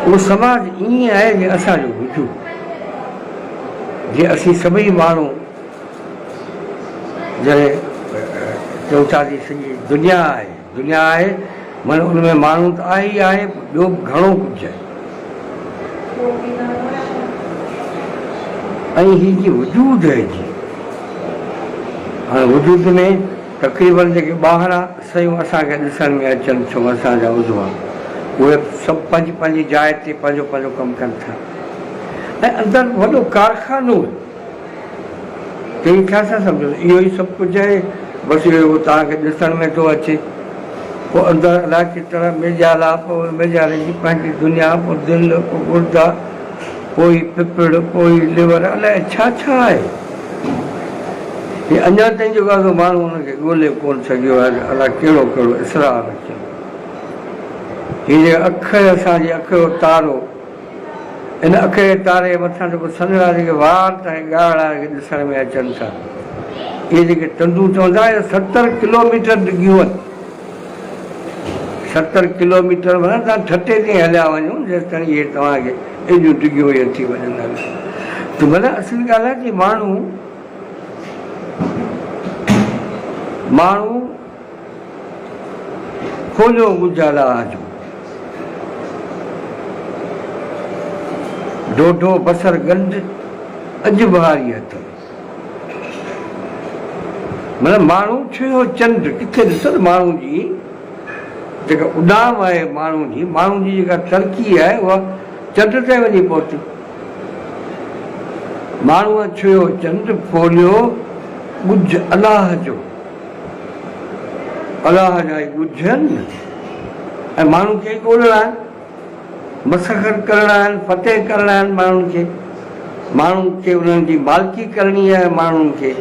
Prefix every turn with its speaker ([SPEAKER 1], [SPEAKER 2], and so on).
[SPEAKER 1] اهو سماج ائين آهي جيئن اسان جو وجود، جيئن اسين سڀئي ماڻهو جڏهن چئون ٿا ته سڄي دنيا آهي، دنيا آهي معنيٰ ان ۾ ماڻهو ته آهي ئي آهي ٻيو به گهڻو ڪجهه آهي ۽ هي جي وجود آهي جي هاڻي وجود ۾ تقريبن جيڪي ٻاهران شيون اسان کي ڏسڻ ۾ اچن ٿيون اسان جا عضوا اهي سڀ پنهنجي پنهنجي جاء تي پنهنجو پنهنجو ڪم ڪن ٿا ۽ اندر وڏو ڪارخانو آهي. توهين ڇا ٿا سمجهو ته اهو ئي سڀ ڪجهه آهي؟ بس اهو ئي توهان کي ڏسڻ ۾ ٿو اچي. پوء اندر الاء ڪيترا ميڄالا، پوء ان ميڄالي جي پنهنجي دنيا، پوء دل، پوء گردا، پوء هي ڦڦڙ، پوء هي ليور، الاء ڇا ڇا آهي. هي اڃا تائين جيڪو آهي سو ماڻهو ان کي ڳولي ڪونه سگهيو آهي ته الاء ڪهڙو ڪهڙو اسرار رکيل. هي جيڪا اک آهي اسان جي اک جو تارو، ان اک جي تاري جي مٿان جيڪو سنهڙا جيڪي وار ۽ ڳاڙها جيڪي ڏسڻ ۾ اچن ٿا، اهي جيڪي تندون چون ٿا، اهي 70 ڪلوميٽر ڊگهيون آهن. 70 ڪلوميٽر معنيٰ توهان ٺٽي تائين هليا وڃو، جيستائين اهي توهان کي ايڏيون ڊگهيون اهي ٿي وڃن هليون. ته معنيٰ اصل ڳالهه آهي ته ماڻهو ماڻهو کوليو ڳجها لاهه جو. ڍوڍو بصر ڳنڍ اڄ بهاري هٿ ۾. معنيٰ ماڻهو ڇهيو چنڊ ڪٿي ڏسو ته ماڻهو جي جيڪا اڏام آهي ماڻهو جي ماڻهو جي جيڪا ترقي آهي اها چنڊ تائين وڃي پهتي. ماڻهوء ڇهيو چنڊ کوليو ڳجهه الله جو. الله جا ئي ڳجهه آهن نه ۽ ماڻهن کي ئي ڳولڻا آهن، مسخر ڪرڻا آهن، فتح ڪرڻا آهن ماڻهن کي، ماڻهن کي انهن جي مالڪي ڪرڻي آهي ماڻهن کي.